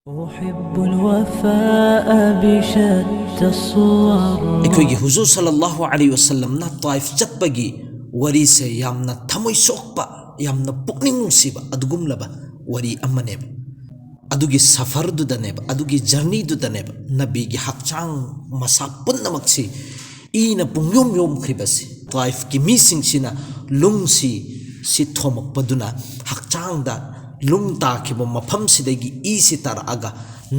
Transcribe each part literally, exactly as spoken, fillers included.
أحب الوفاء بشتى الصور. ꯑꯩꯈꯣꯏꯒꯤ ꯍꯨꯖꯨꯔ ꯁꯜꯂꯜꯂꯥꯍꯨ ꯑꯂꯩꯍꯤ ꯋꯥꯁꯜꯂꯝꯅ ꯇꯥꯏꯐ ꯆꯠꯄꯒꯤ ꯋꯥꯔꯤꯁꯦ ꯌꯥꯝꯅ ꯊꯃꯣꯏ ꯁꯣꯛꯄ, ꯌꯥꯝꯅ ꯄꯨꯛꯅꯤꯡ ꯅꯨꯡꯁꯤꯕ ꯑꯗꯨꯒꯨꯝꯂꯕ ꯋꯥꯔꯤ ꯑꯃꯅꯦꯕ꯫ ꯑꯗꯨꯒꯤ ꯁꯐꯔꯗꯨꯗꯅꯦꯕ, ꯑꯗꯨꯒꯤ ꯖꯔꯅꯤꯗꯨꯗꯅꯦꯕ ꯅꯕꯤꯒꯤ ꯍꯛꯆꯥꯡ ꯃꯁꯥ ꯄꯨꯝꯅꯃꯛꯁꯤ ꯏꯅ ꯄꯨꯡꯌꯣꯝ ꯌꯣꯝꯈ꯭ꯔꯤꯕꯁꯤ꯫ ꯇꯥꯏꯐꯀꯤ ꯃꯤꯁꯤꯡꯁꯤꯅ ꯂꯨꯡꯁꯤ ꯁꯤ ꯊꯣꯝꯃꯛꯄꯗꯨꯅ ꯍꯛꯆꯥꯡꯗ ꯂꯨꯡ ꯇꯥꯈꯤꯕ ꯃꯐꯝꯁꯤꯗꯒꯤ ꯏꯁꯤ ꯇꯥꯔꯛꯑꯒ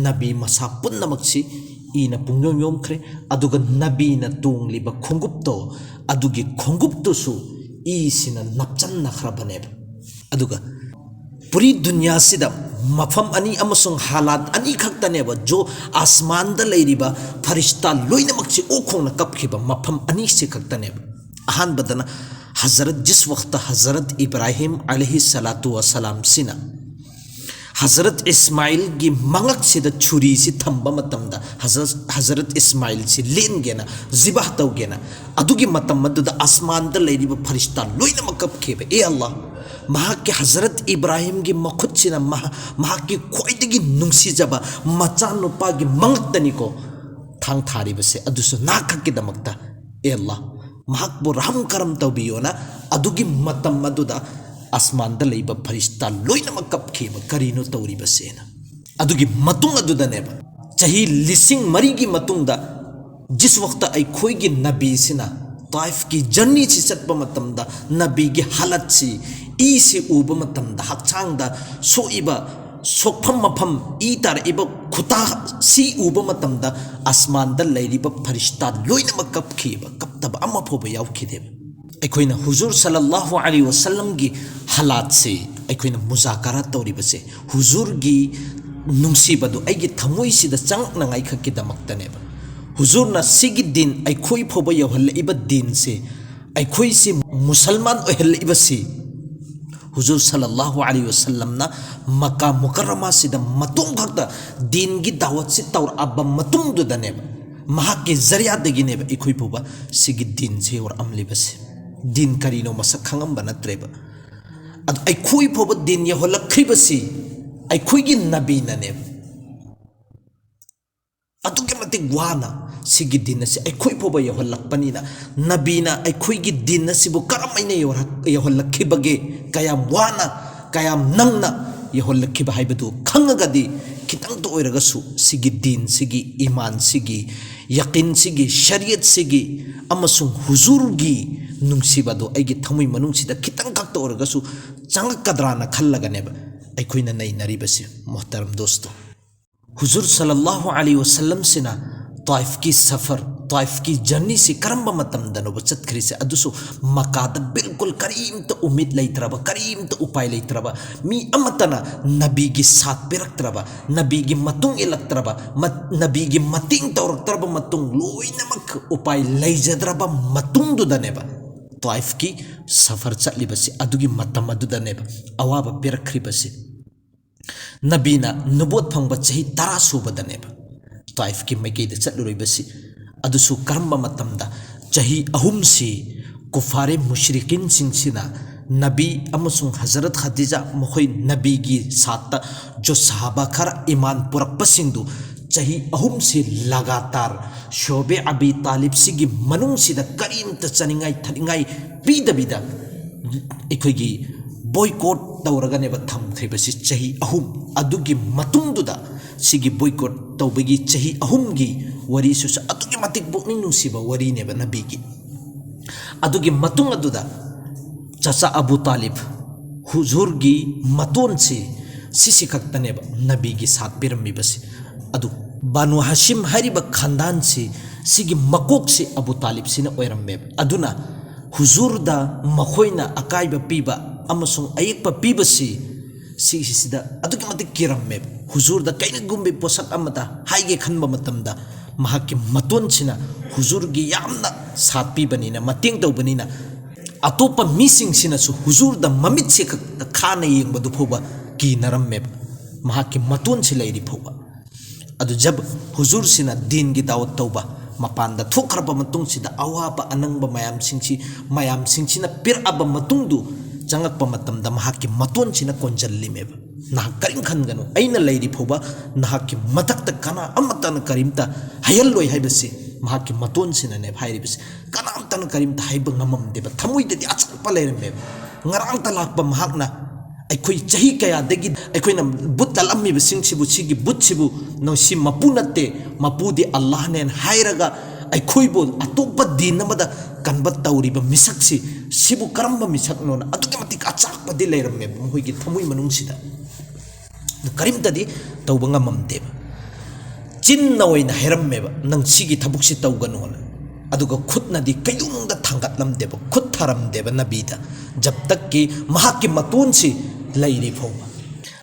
ꯅꯕꯤ ꯃꯁꯥ ꯄꯨꯝꯅꯃꯛꯁꯤ ꯏꯅ ꯄꯨꯡꯌꯣꯝ ꯌꯣꯝꯈ꯭ꯔꯦ꯫ ꯑꯗꯨꯒ ꯅꯕꯤꯅ ꯇꯣꯡꯂꯤꯕ ꯈꯣꯡꯎꯞꯇꯣ, ꯑꯗꯨꯒꯤ ꯈꯣꯡꯎꯞꯇꯨꯁꯨ ꯏꯁꯤꯅ ꯅꯞꯆꯟꯅꯈ꯭ꯔꯕꯅꯦꯕ꯫ ꯑꯗꯨꯒ ꯄꯨꯔꯤ ꯗꯨꯅꯤꯌꯥꯁꯤꯗ ꯃꯐꯝ ꯑꯅꯤ ꯑꯃꯁꯨꯡ ꯍꯥꯂꯥꯠ ꯑꯅꯤ ꯈꯛꯇꯅꯦꯕ, ꯖꯣ ꯑꯥꯁꯃꯥꯟꯗ ꯂꯩꯔꯤꯕ ꯐꯔꯤꯁꯇꯥ ꯂꯣꯏꯅꯃꯛꯁꯤ ꯑꯣꯛ ꯈꯣꯡꯅ ꯀꯞꯈꯤꯕ ꯃꯐꯝ ꯑꯅꯤꯁꯤ ꯈꯛꯇꯅꯦꯕ꯫ ꯑꯍꯥꯟꯕꯗꯅ ꯍꯖꯔꯠ, ꯖꯤꯁ ꯋꯥꯈꯠꯇ ꯍꯖꯔꯠ ꯏꯕ꯭ꯔꯥꯍꯤꯝ ꯑꯂꯩꯍꯤ ꯁꯂꯥꯇꯨ ꯋꯥꯁꯂꯥꯝꯁꯤꯅ ꯍꯖꯔꯠ ꯏꯁꯃꯥꯏꯜꯒꯤ ꯃꯉꯛꯁꯤꯗ ꯆꯨꯔꯤꯁꯤ ꯊꯝꯕ ꯃꯇꯝꯗ, ꯍꯖꯔꯠ, ꯍꯖꯔꯠ ꯏꯁꯃꯥꯏꯜꯁꯤ ꯂꯦꯟꯒꯦꯅ, ꯖꯤꯕꯥꯍ ꯇꯧꯒꯦꯅ, ꯑꯗꯨꯒꯤ ꯃꯇꯝ ꯑꯗꯨꯗ ꯑꯥꯁꯃꯥꯟꯗ ꯂꯩꯔꯤꯕ ꯐꯔꯤꯁꯇꯥ ꯂꯣꯏꯅꯃꯛ ꯀꯞꯈꯤꯕ꯫ ꯑꯦ ꯑꯜꯂꯥꯍ, ꯃꯍꯥꯛꯀꯤ ꯍꯖꯔꯠ ꯏꯕ꯭ꯔꯥꯍꯤꯝꯒꯤ ꯃꯈꯨꯠꯁꯤꯅ ꯃꯍꯥ-, ꯃꯍꯥꯛꯀꯤ ꯈ꯭ꯋꯥꯏꯗꯒꯤ ꯅꯨꯡꯁꯤꯖꯕ ꯃꯆꯥꯅꯨꯄꯥꯒꯤ ꯃꯉꯛꯇꯅꯤꯀꯣ ꯊꯥꯡ ꯊꯥꯔꯤꯕꯁꯦ, ꯑꯗꯨꯁꯨ ꯅꯍꯥꯛꯈꯛꯀꯤꯗꯃꯛꯇ꯫ ꯑꯦ ꯑꯜꯂꯥꯍ, ꯃꯍꯥꯛꯄꯨ ꯔꯍꯝ ꯀꯔꯝ ꯇꯧꯕꯤꯌꯣꯅ꯫ ꯑꯗꯨꯒꯤ ꯃꯇꯝ ꯑꯗꯨꯗ ꯑꯥꯁꯃꯥꯟꯗ ꯂꯩꯕ ꯐꯔꯤꯁꯇꯥ ꯂꯣꯏꯅꯃꯛ ꯀꯞꯈꯤꯕ, ꯀꯔꯤꯅꯣ ꯇꯧꯔꯤꯕꯁꯦꯅ꯫ ꯑꯗꯨꯒꯤ ꯃꯇꯨꯡ ꯑꯗꯨꯗꯅꯦꯕ, ꯆꯍꯤ ꯂꯤꯁꯤꯡ ꯃꯔꯤꯒꯤ ꯃꯇꯨꯡꯗ, ꯖꯤꯁ ꯋꯥꯈꯠꯇ ꯑꯩꯈꯣꯏꯒꯤ ꯅꯕꯤꯁꯤꯅ ꯇꯥꯏꯐꯀꯤ ꯖꯔꯅꯤꯁꯤ ꯆꯠꯄ ꯃꯇꯝꯗ, ꯅꯕꯤꯒꯤ ꯍꯥꯂꯠꯁꯤ, ꯏꯁꯤ ꯎꯕ ꯃꯇꯝꯗ, ꯍꯛꯆꯥꯡꯗ ꯁꯣꯛꯏꯕ ꯁꯣꯛꯐꯝ ꯃꯐꯝ, ꯏ ꯇꯥꯔꯛꯏꯕ ꯈꯨꯇꯥꯁꯤ ꯎꯕ ꯃꯇꯝꯗ, ꯑꯥꯁꯃꯥꯟꯗ ꯂꯩꯔꯤꯕ ꯐꯔꯤꯁꯇꯥ ꯂꯣꯏꯅꯃꯛ ꯀꯞꯈꯤꯕ, ꯀꯞꯇꯕ ꯑꯃ ꯐꯥꯎꯕ ꯌꯥꯎꯈꯤꯗꯦꯕ꯫ ꯑꯩꯈꯣꯏꯅ ꯍꯨꯖꯨꯔ ꯁꯜꯂꯜꯂꯥꯍꯨ ꯑꯂꯩꯍꯤ ꯋꯥꯁꯜꯂꯝꯒꯤ ꯍꯥꯂꯥꯠꯁꯦ ꯑꯩꯈꯣꯏꯅ ꯃꯨꯖꯥꯀꯔꯥ ꯇꯧꯔꯤꯕꯁꯦ, ꯍꯨꯖꯨꯔꯒꯤ ꯅꯨꯡꯁꯤꯕꯗꯨ ꯑꯩꯒꯤ ꯊꯃꯣꯏꯁꯤꯗ ꯆꯪꯉꯛꯅꯉꯥꯏ ꯈꯛꯀꯤꯗꯃꯛꯇꯅꯦꯕ꯫ ꯍꯨꯖꯨꯔꯅ ꯁꯤꯒꯤ ꯗꯤꯟ, ꯑꯩꯈꯣꯏ ꯐꯥꯎꯕ ꯌꯧꯍꯜꯂꯛꯏꯕ ꯗꯤꯟꯁꯦ, ꯑꯩꯈꯣꯏꯁꯤ ꯃꯨꯁꯜꯃꯥꯟ ꯑꯣꯏꯍꯜꯂꯛꯏꯕꯁꯤ, ꯍꯨꯖꯨꯔ ꯁꯜꯂꯜꯂꯥꯍꯨ ꯑꯂꯩꯍꯤ ꯋꯥꯁꯜꯂꯝꯅ ꯃꯀꯥ ꯃꯨꯀꯔꯔꯃꯥꯁꯤꯗ ꯃꯇꯨꯡ ꯈꯛꯇ ꯗꯤꯟꯒꯤ ꯗꯥꯋꯠꯁꯤ ꯇꯧꯔꯛꯑꯕ ꯃꯇꯨꯡꯗꯨꯗꯅꯦꯕ, ꯃꯍꯥꯛꯀꯤ ꯖꯔꯤꯌꯥꯗꯒꯤꯅꯦꯕ ꯑꯩꯈꯣꯏ ꯐꯥꯎꯕ ꯁꯤꯒꯤ ꯗꯤꯟꯁꯦ ꯌꯧꯔꯛꯑꯝꯂꯤꯕꯁꯦ꯫ ꯗꯤꯟ ꯀꯔꯤꯅꯣ ꯃꯁꯛ ꯈꯪꯉꯝꯕ ꯅꯠꯇ꯭ꯔꯦꯕ꯫ ꯑꯗꯨ ꯑꯩꯈꯣꯏ ꯐꯥꯎꯕ ꯗꯤꯟ ꯌꯧꯍꯜꯂꯛꯈ꯭ꯔꯤꯕꯁꯤ ꯑꯩꯈꯣꯏꯒꯤ ꯅꯕꯤꯅꯅꯦꯕ꯫ ꯃꯇꯤꯛ ꯋꯥꯅ ꯁꯤꯒꯤ ꯗꯤꯟ ꯑꯁꯤ ꯑꯩꯈꯣꯏ ꯐꯥꯎꯕ ꯌꯧꯍꯜꯂꯛꯄꯅꯤꯅ, ꯅꯕꯤꯅ ꯑꯩꯈꯣꯏꯒꯤ ꯗꯤꯟ ꯑꯁꯤꯕꯨ ꯀꯔꯝꯍꯥꯏꯅ ꯌꯧꯍꯜ-, ꯌꯧꯍꯜꯂꯛꯈꯤꯕꯒꯦ, ꯀꯌꯥꯝ ꯋꯥꯅ, ꯀꯌꯥꯝ ꯅꯪꯅ ꯌꯧꯍꯜꯂꯛꯈꯤꯕ ꯍꯥꯏꯕꯗꯨ ꯈꯪꯉꯒꯗꯤ, ꯈꯤꯇꯪꯇ ꯑꯣꯏꯔꯒꯁꯨ ꯁꯤꯒꯤ ꯗꯤꯟꯁꯤꯒꯤ, ꯏꯃꯥꯟꯁꯤꯒꯤ, ꯌꯀꯤꯟꯁꯤꯒꯤ, ꯁꯔꯤꯌꯠꯁꯤꯒꯤ ꯑꯃꯁꯨꯡ ꯍꯨꯖꯨꯔꯒꯤ ꯅꯨꯡꯁꯤꯕ ꯑꯗꯨ ꯑꯩꯒꯤ ꯊꯃꯣꯏ ꯃꯅꯨꯡꯁꯤꯗ ꯈꯤꯇꯪ ꯈꯛꯇ ꯑꯣꯏꯔꯒꯁꯨ ꯆꯪꯉꯛꯀꯗ꯭ꯔꯥꯅ ꯈꯜꯂꯒꯅꯦꯕ ꯑꯩꯈꯣꯏꯅ ꯅꯩꯅꯔꯤꯕꯁꯤ, ꯃꯣꯍꯇꯔꯝ ꯗꯣꯁꯇꯣ꯫ ꯍꯨꯖꯨꯔ ꯁꯜꯂꯜꯂꯥꯍꯨ ꯑꯂꯩꯍꯤ ꯋꯁꯜꯂꯝꯁꯤꯅ ꯇ꯭ꯋꯥꯏꯐꯀꯤ ꯁꯐꯔ, ꯇ꯭ꯋꯥꯏꯐꯀꯤ ꯖꯔꯅꯤꯁꯤ ꯀꯔꯝꯕ ꯃꯇꯝꯗꯅꯣꯕ ꯆꯠꯈ꯭ꯔꯤꯁꯦ? ꯑꯗꯨꯁꯨ ꯃꯀꯥꯗ ꯕꯤꯜꯀꯨꯜ ꯀꯔꯤꯝꯇ ꯎꯃꯤꯗ ꯂꯩꯇ꯭ꯔꯕ, ꯀꯔꯤꯝꯇ ꯎꯄꯥꯏ ꯂꯩꯇ꯭ꯔꯕ, ꯃꯤ ꯑꯃꯠꯇꯅ ꯅꯕꯤꯒꯤ ꯁꯥꯠ ꯄꯤꯔꯛꯇ꯭ꯔꯕ, ꯅꯕꯤꯒꯤ ꯃꯇꯨꯡ ꯏꯜꯂꯛꯇ꯭ꯔꯕ, ꯃ-, ꯅꯕꯤꯒꯤ ꯃꯇꯦꯡ ꯇꯧꯔꯛꯇ꯭ꯔꯕ ꯃꯇꯨꯡ, ꯂꯣꯏꯅꯃꯛ ꯎꯄꯥꯏ ꯂꯩꯖꯗ꯭ꯔꯕ ꯃꯇꯨꯡꯗꯨꯗꯅꯦꯕ ꯇ꯭ꯋꯥꯏꯐꯀꯤ ꯁꯐꯔ ꯆꯠꯂꯤꯕꯁꯤ, ꯑꯗꯨꯒꯤ ꯃꯇꯝ ꯑꯗꯨꯗꯅꯦꯕ ꯑꯋꯥꯕ ꯄꯤꯔꯛꯈ꯭ꯔꯤꯕꯁꯤ꯫ ꯅꯕꯤꯅ ꯅꯨꯕꯣꯠ ꯐꯪꯕ ꯆꯍꯤ ꯇꯔꯥ ꯁꯨꯕꯗꯅꯦꯕ ꯇ꯭ꯋꯥꯏꯐꯀꯤ ꯃꯥꯏꯀꯩꯗ ꯆꯠꯂꯨꯔꯤꯕꯁꯤ꯫ ꯑꯗꯨꯁꯨ ꯀꯔꯝꯕ ꯃꯇꯝꯗ? ꯆꯍꯤ ꯑꯍꯨꯝꯁꯤ ꯀꯨꯐꯥꯔꯦ ꯃꯨꯁ꯭ꯔꯤꯀꯤꯟꯁꯤꯡꯁꯤꯅ ꯅꯕꯤ ꯑꯃꯁꯨꯡ ꯍꯖꯔꯠ ꯈꯗꯤꯖꯥ, ꯃꯈꯣꯏ ꯅꯕꯤꯒꯤ ꯁꯥꯠꯇ ꯖꯣ ꯁꯍꯥꯕꯥ ꯈꯔ ꯏꯃꯥꯟ ꯄꯨꯔꯛꯄꯁꯤꯡꯗꯨ ꯆꯍꯤ ꯑꯍꯨꯝꯁꯤ ꯂꯒꯥꯇꯥꯔ ꯁꯣꯕꯦ ꯑꯕꯤ ꯇꯥꯂꯤꯕꯁꯤꯒꯤ ꯃꯅꯨꯡꯁꯤꯗ ꯀꯔꯤꯝꯇ ꯆꯥꯅꯤꯡꯉꯥꯏ ꯊꯛꯅꯤꯡꯉꯥꯏ ꯄꯤꯗꯕꯤꯗ ꯑꯩꯈꯣꯏꯒꯤ ꯕꯣꯏꯀꯣꯠ ꯇꯧꯔꯒꯅꯦꯕ ꯊꯝꯈ꯭ꯔꯤꯕꯁꯤ ꯆꯍꯤ ꯑꯍꯨꯝ꯫ ꯑꯗꯨꯒꯤ ꯃꯇꯨꯡꯗꯨꯗ ꯁꯤꯒꯤ ꯕꯣꯏꯀꯣꯠ ꯇꯧꯕꯒꯤ ꯆꯍꯤ ꯑꯍꯨꯝꯒꯤ ꯋꯥꯔꯤꯁꯤꯁꯨ ꯑꯗꯨꯛꯀꯤ ꯃꯇꯤꯛ ꯄꯨꯛꯅꯤꯡ ꯅꯨꯡꯁꯤꯕ ꯋꯥꯔꯤꯅꯦꯕ ꯅꯕꯤꯒꯤ꯫ ꯑꯗꯨꯒꯤ ꯃꯇꯨꯡ ꯑꯗꯨꯗ ꯆꯆꯥ ꯑꯕꯨ ꯇꯥꯂꯤꯕ, ꯍꯨꯖꯨꯔꯒꯤ ꯃꯇꯣꯟꯁꯤ, ꯁꯤꯁꯤ ꯈꯛꯇꯅꯦꯕ ꯅꯕꯤꯒꯤ ꯁꯥꯠ ꯄꯤꯔꯝꯃꯤꯕꯁꯤ꯫ ꯑꯗꯨ ꯕꯥꯅꯨ ꯍꯥꯁꯤꯝ ꯍꯥꯏꯔꯤꯕ ꯈꯥꯟꯗꯥꯟꯁꯤ, ꯁꯤꯒꯤ ꯃꯀꯣꯛꯁꯤ ꯑꯕꯨ ꯇꯥꯂꯤꯕꯁꯤꯅ ꯑꯣꯏꯔꯝꯃꯦꯕ꯫ ꯑꯗꯨꯅ ꯍꯨꯖꯨꯔꯗ ꯃꯈꯣꯏꯅ ꯑꯀꯥꯏꯕ ꯄꯤꯕ ꯑꯃꯁꯨꯡ ꯑꯌꯦꯛꯄ ꯄꯤꯕꯁꯤ, ꯁꯤꯁꯤꯗ ꯑꯗꯨꯛꯀꯤ ꯃꯇꯤꯛ ꯀꯤꯔꯝꯃꯦꯕ꯫ ꯍꯨꯖꯨꯔꯗ ꯀꯩꯒꯨꯝꯕ ꯄꯣꯠꯁꯛ ꯑꯃꯗ ꯍꯥꯏꯒꯦ ꯈꯟꯕ ꯃꯇꯝꯗ, ꯃꯍꯥꯛꯀꯤ ꯃꯇꯣꯟꯁꯤꯅ ꯍꯨꯖꯨꯔꯒꯤ ꯌꯥꯝꯅ ꯁꯥꯠ ꯄꯤꯕꯅꯤꯅ, ꯃꯇꯦꯡ ꯇꯧꯕꯅꯤꯅ, ꯑꯇꯣꯞꯄ ꯃꯤꯁꯤꯡꯁꯤꯅꯁꯨ ꯍꯨꯖꯨꯔꯗ ꯃꯃꯤꯠꯁꯦ ꯈꯛꯇ ꯈꯥꯅ ꯌꯦꯡꯕꯗꯨ ꯐꯥꯎꯕ ꯀꯤꯅꯔꯝꯃꯦꯕ, ꯃꯍꯥꯛꯀꯤ ꯃꯇꯣꯟꯁꯤ ꯂꯩꯔꯤ ꯐꯥꯎꯕ꯫ ꯑꯗꯨ ꯖꯕ ꯍꯨꯖꯨꯔꯁꯤꯅ ꯗꯤꯟꯒꯤ ꯗꯥꯋꯠ ꯇꯧꯕ ꯃꯄꯥꯟꯗ ꯊꯣꯛꯈ꯭ꯔꯕ ꯃꯇꯨꯡꯁꯤꯗ, ꯑꯋꯥꯕ ꯑꯅꯪꯕ ꯃꯌꯥꯝꯁꯤꯡꯁꯤ, ꯃꯌꯥꯝꯁꯤꯡꯁꯤꯅ ꯄꯤꯔꯛꯑꯕ ꯃꯇꯨꯡꯗꯨ ꯆꯪꯉꯛꯄ ꯃꯇꯝꯗ ꯃꯍꯥꯛꯀꯤ ꯃꯇꯣꯟꯁꯤꯅ ꯀꯣꯟꯖꯜꯂꯤꯃꯦꯕ꯫ ꯅꯍꯥꯛ ꯀꯔꯤꯝ ꯈꯟꯒꯅꯨ, ꯑꯩꯅ ꯂꯩꯔꯤ ꯐꯥꯎꯕ ꯅꯍꯥꯛꯀꯤ ꯃꯊꯛꯇ ꯀꯅꯥ ꯑꯃꯠꯇꯅ ꯀꯔꯤꯝꯇ ꯍꯥꯏꯍꯜꯂꯣꯏ ꯍꯥꯏꯕꯁꯤ ꯃꯍꯥꯛꯀꯤ ꯃꯇꯣꯟꯁꯤꯅꯅꯦꯕ ꯍꯥꯏꯔꯤꯕꯁꯤ꯫ ꯀꯅꯥꯝꯇꯅ ꯀꯔꯤꯝꯇ ꯍꯥꯏꯕ ꯉꯝꯃꯝꯗꯦꯕ, ꯊꯃꯣꯏꯗꯗꯤ ꯑꯆꯥꯛꯄ ꯂꯩꯔꯝꯃꯦꯕ꯫ ꯉꯔꯥꯡꯇ ꯂꯥꯛꯄ ꯃꯍꯥꯛꯅ ꯑꯩꯈꯣꯏ ꯆꯍꯤ ꯀꯌꯥꯗꯒꯤ ꯑꯩꯈꯣꯏꯅ ꯕꯨꯠ ꯂꯥꯠꯂꯝꯃꯤꯕꯁꯤꯡꯁꯤꯕꯨ, ꯁꯤꯒꯤ ꯕꯨꯠꯁꯤꯕꯨ, ꯅꯪ ꯁꯤ ꯃꯄꯨ ꯅꯠꯇꯦ, ꯃꯄꯨꯗꯤ ꯑꯜꯂꯥꯍꯅꯦꯅ ꯍꯥꯏꯔꯒ ꯑꯩꯈꯣꯏꯕꯨ ꯑꯇꯣꯞꯄ ꯗꯤꯟ ꯑꯃꯗ ꯀꯟꯕ ꯇꯧꯔꯤꯕ ꯃꯤꯁꯛꯁꯤ, ꯁꯤꯕꯨ ꯀꯔꯝꯕ ꯃꯤꯁꯛꯅꯣꯅ ꯑꯗꯨꯛꯀꯤ ꯃꯇꯤꯛ ꯑꯆꯥꯛꯄꯗꯤ ꯂꯩꯔꯝꯃꯦꯕ ꯃꯈꯣꯏꯒꯤ ꯊꯃꯣꯏ ꯃꯅꯨꯡꯁꯤꯗ꯫ ꯀꯔꯤꯝꯇꯗꯤ ꯇꯧꯕ ꯉꯝꯃꯝꯗꯦꯕ꯫ ꯆꯤꯟꯅ ꯑꯣꯏꯅ ꯍꯥꯏꯔꯝꯃꯦꯕ, "ꯅꯪ ꯁꯤꯒꯤ ꯊꯕꯛꯁꯤ ꯇꯧꯒꯅꯨꯅ"꯫ ꯑꯗꯨꯒ ꯈꯨꯠꯅꯗꯤ ꯀꯩꯗꯧꯅꯨꯡꯗ ꯊꯥꯡꯒꯠꯂꯝꯗꯦꯕ, ꯈꯨꯠ ꯊꯥꯔꯝꯗꯦꯕ ꯅꯕꯤꯗ, ꯖꯕ ꯇꯛꯀꯤ ꯃꯍꯥꯛꯀꯤ ꯃꯇꯣꯟꯁꯤ ꯂꯩꯔꯤ ꯐꯥꯎꯕ꯫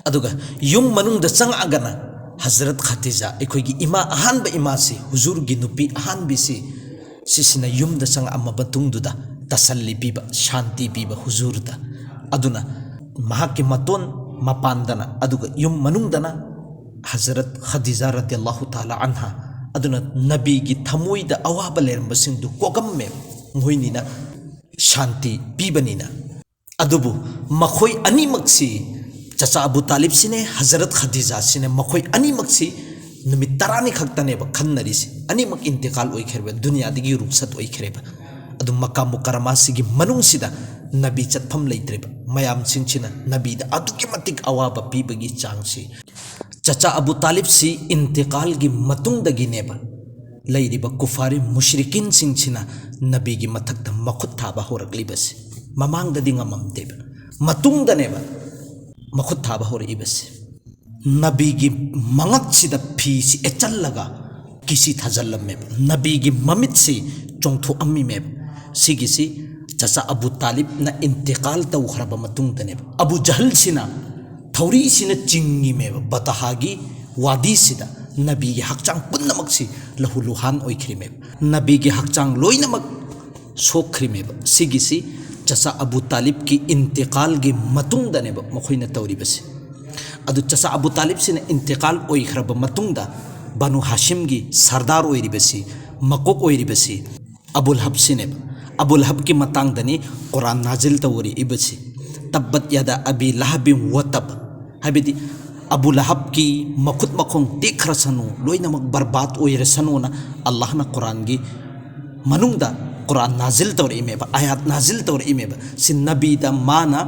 ꯑꯗꯨꯒ ꯌꯨꯝ ꯃꯅꯨꯡꯗ ꯆꯪꯉꯛꯑꯒꯅ ꯍꯖꯔꯠ ꯈꯗꯤꯖꯥ, ꯑꯩꯈꯣꯏꯒꯤ ꯏꯃꯥ, ꯑꯍꯥꯟꯕ ꯏꯃꯥꯁꯤ, ꯍꯨꯖꯨꯔꯒꯤ ꯅꯨꯄꯤ ꯑꯍꯥꯟꯕꯤꯁꯤ, ꯁꯤꯁꯤꯅ ꯌꯨꯝꯗ ꯆꯪꯉꯛꯑ ꯃꯇꯨꯡꯗꯨꯗ ꯇꯁꯜꯂꯤ ꯄꯤꯕ, ꯁꯥꯟꯇꯤ ꯄꯤꯕ ꯍꯨꯖꯨꯔꯗ꯫ ꯑꯗꯨꯅ ꯃꯍꯥꯛꯀꯤ ꯃꯇꯣꯟ ꯃꯄꯥꯟꯗꯅ, ꯑꯗꯨꯒ ꯌꯨꯝ ꯃꯅꯨꯡꯗꯅ ꯍꯖꯔꯠ ꯈꯗꯤꯖꯥ ꯔꯗꯤꯌꯜꯂꯥꯍꯨ ꯇꯥꯂꯥ ꯑꯟꯍꯥ꯫ ꯑꯗꯨꯅ ꯅꯕꯤꯒꯤ ꯊꯃꯣꯏꯗ ꯑꯋꯥꯕ ꯂꯩꯔꯝꯕꯁꯤꯡꯗꯨ ꯀꯣꯛꯑꯝꯃꯦ ꯃꯈꯣꯏꯅꯤꯅ, ꯁꯥꯟꯇꯤ ꯄꯤꯕꯅꯤꯅ꯫ ꯑꯗꯨꯕꯨ ꯃꯈꯣꯏ ꯑꯅꯤꯃꯛꯁꯤ, ꯆꯆꯥ ꯑꯕꯨ ꯇꯥꯂꯤꯕꯁꯤꯅꯦ, ꯍꯖꯔꯠ ꯈꯗꯤꯖꯥꯁꯤꯅꯦ, ꯃꯈꯣꯏ ꯑꯅꯤꯃꯛꯁꯤ ꯅꯨꯃꯤꯠ ꯇꯔꯥꯅꯤ ꯈꯛꯇꯅꯦꯕ ꯈꯟꯅꯔꯤꯁꯤ꯫ ꯑꯅꯤꯃꯛ ꯏꯟꯇꯤꯀꯥꯜ ꯑꯣꯏꯈ꯭ꯔꯦꯕ, ꯗꯨꯅꯤꯌꯥꯗꯒꯤ ꯔꯨꯛꯁꯠ ꯑꯣꯏꯈ꯭ꯔꯦꯕ꯫ ꯑꯗꯨ ꯃꯀꯥ ꯃꯨꯀꯔꯃꯥꯁꯤꯒꯤ ꯃꯅꯨꯡꯁꯤꯗ ꯅꯕꯤ ꯆꯠꯐꯝ ꯂꯩꯇ꯭ꯔꯦꯕ꯫ ꯃꯌꯥꯝꯁꯤꯡꯁꯤꯅ ꯅꯕꯤꯗ ꯑꯗꯨꯛꯀꯤ ꯃꯇꯤꯛ ꯑꯋꯥꯕ ꯄꯤꯕꯒꯤ ꯆꯥꯡꯁꯤ, ꯆꯆꯥ ꯑꯕꯨ ꯇꯥꯂꯤꯕꯁꯤ ꯏꯟꯇꯤꯀꯥꯜꯒꯤ ꯃꯇꯨꯡꯗꯒꯤꯅꯦꯕ ꯂꯩꯔꯤꯕ ꯀꯨꯐꯥꯔꯤ ꯃꯨꯁ꯭ꯔꯤꯀꯤꯟꯁꯤꯡꯁꯤꯅ ꯅꯕꯤꯒꯤ ꯃꯊꯛꯇ ꯃꯈꯨꯠ ꯊꯥꯕ ꯍꯧꯔꯛꯂꯤꯕꯁꯤ꯫ ꯃꯃꯥꯡꯗꯗꯤ ꯉꯝꯃꯝꯗꯦꯕ, ꯃꯇꯨꯡꯗꯅꯦꯕ ꯃꯈꯨꯠ ꯊꯥꯕ ꯍꯧꯔꯛꯏꯕꯁꯤ꯫ ꯅꯕꯤꯒꯤ ꯃꯉꯛꯁꯤꯗ ꯐꯤꯁꯤ ꯑꯦꯠꯆꯜꯂꯒ ꯀꯤꯁꯤ ꯊꯥꯖꯜꯂꯝꯃꯦꯕ꯫ ꯅꯕꯤꯒꯤ ꯃꯃꯤꯠꯁꯤ ꯆꯣꯡꯊꯣꯛꯑꯝꯃꯤꯃꯦꯕ꯫ ꯁꯤꯒꯤꯁꯤ ꯆꯆꯥ ꯑꯕꯨ ꯇꯥꯂꯤꯕꯅ ꯏꯟꯇꯤꯀꯥꯜ ꯇꯧꯈ꯭ꯔꯕ ꯃꯇꯨꯡꯗꯅꯦꯕ꯫ ꯑꯕꯨ ꯖꯍꯜꯁꯤꯅ ꯊꯧꯔꯤꯁꯤꯅ ꯆꯤꯡꯉꯤꯃꯦꯕ꯫ ꯕꯇꯍꯥꯒꯤ ꯋꯥꯗꯤꯁꯤꯗ ꯅꯕꯤꯒꯤ ꯍꯛꯆꯥꯡ ꯄꯨꯝꯅꯃꯛꯁꯤ ꯂꯍꯨ ꯂꯨꯍꯥꯟ ꯑꯣꯏꯈ꯭ꯔꯤꯃꯦꯕ꯫ ꯅꯕꯤꯒꯤ ꯍꯛꯆꯥꯡ ꯂꯣꯏꯅꯃꯛ ꯁꯣꯛꯈ꯭ꯔꯤꯃꯦꯕ꯫ ꯁꯤꯒꯤꯁꯤ ꯆꯆꯥ ꯑꯕꯨ ꯇꯥꯂꯤꯕꯀꯤ ꯏꯟꯇꯤꯀꯥꯜꯒꯤ ꯃꯇꯨꯡꯗꯅꯦꯕ ꯃꯈꯣꯏꯅ ꯇꯧꯔꯤꯕꯁꯤ꯫ ꯑꯗꯨ ꯆꯆꯥ ꯑꯕꯨ ꯇꯥꯂꯤꯕꯁꯤꯅ ꯏꯟꯇꯤꯀꯥꯜ ꯑꯣꯏꯈ꯭ꯔꯕ ꯃꯇꯨꯡꯗ ꯕꯅꯨ ꯍꯥꯁꯤꯝꯒꯤ ꯁꯔꯗꯥꯔ ꯑꯣꯏꯔꯤꯕꯁꯤ, ꯃꯀꯣꯛ ꯑꯣꯏꯔꯤꯕꯁꯤ ꯑꯕꯨ ꯂꯍꯕꯁꯤꯅꯦꯕ꯫ ꯑꯕꯨ ꯂꯍꯕꯀꯤ ꯃꯇꯥꯡꯗꯅꯤ ꯀꯨꯔꯥꯟ ꯅꯥꯖꯤꯜ ꯇꯧꯔꯤꯕꯁꯤ꯫ "ꯇꯕꯠ ꯌꯥꯗꯥ ꯑꯕꯤ ꯂꯍꯕꯤꯟ ꯋꯥ ꯇꯕ", ꯍꯥꯏꯕꯗꯤ ꯑꯕꯨ ꯂꯍꯕꯀꯤ ꯃꯈꯨꯠ ꯃꯈꯣꯡ ꯇꯦꯛꯈ꯭ꯔꯁꯅꯨ, ꯂꯣꯏꯅꯃꯛ ꯕꯔꯕꯥꯗ ꯑꯣꯏꯔꯁꯅꯨꯅ ꯑꯜꯂꯥꯍꯅ ꯀꯨꯔꯥꯟꯒꯤ ꯃꯅꯨꯡꯗ ꯀꯨꯔꯥꯟ ꯅꯥꯖꯤꯜ ꯇꯧꯔꯛꯏꯃꯦꯕ, ꯑꯥꯌꯥꯠ ꯅꯥꯖꯤꯜ ꯇꯧꯔꯛꯏꯃꯦꯕ꯫ ꯁꯤ ꯅꯕꯤꯗ ꯃꯥꯅ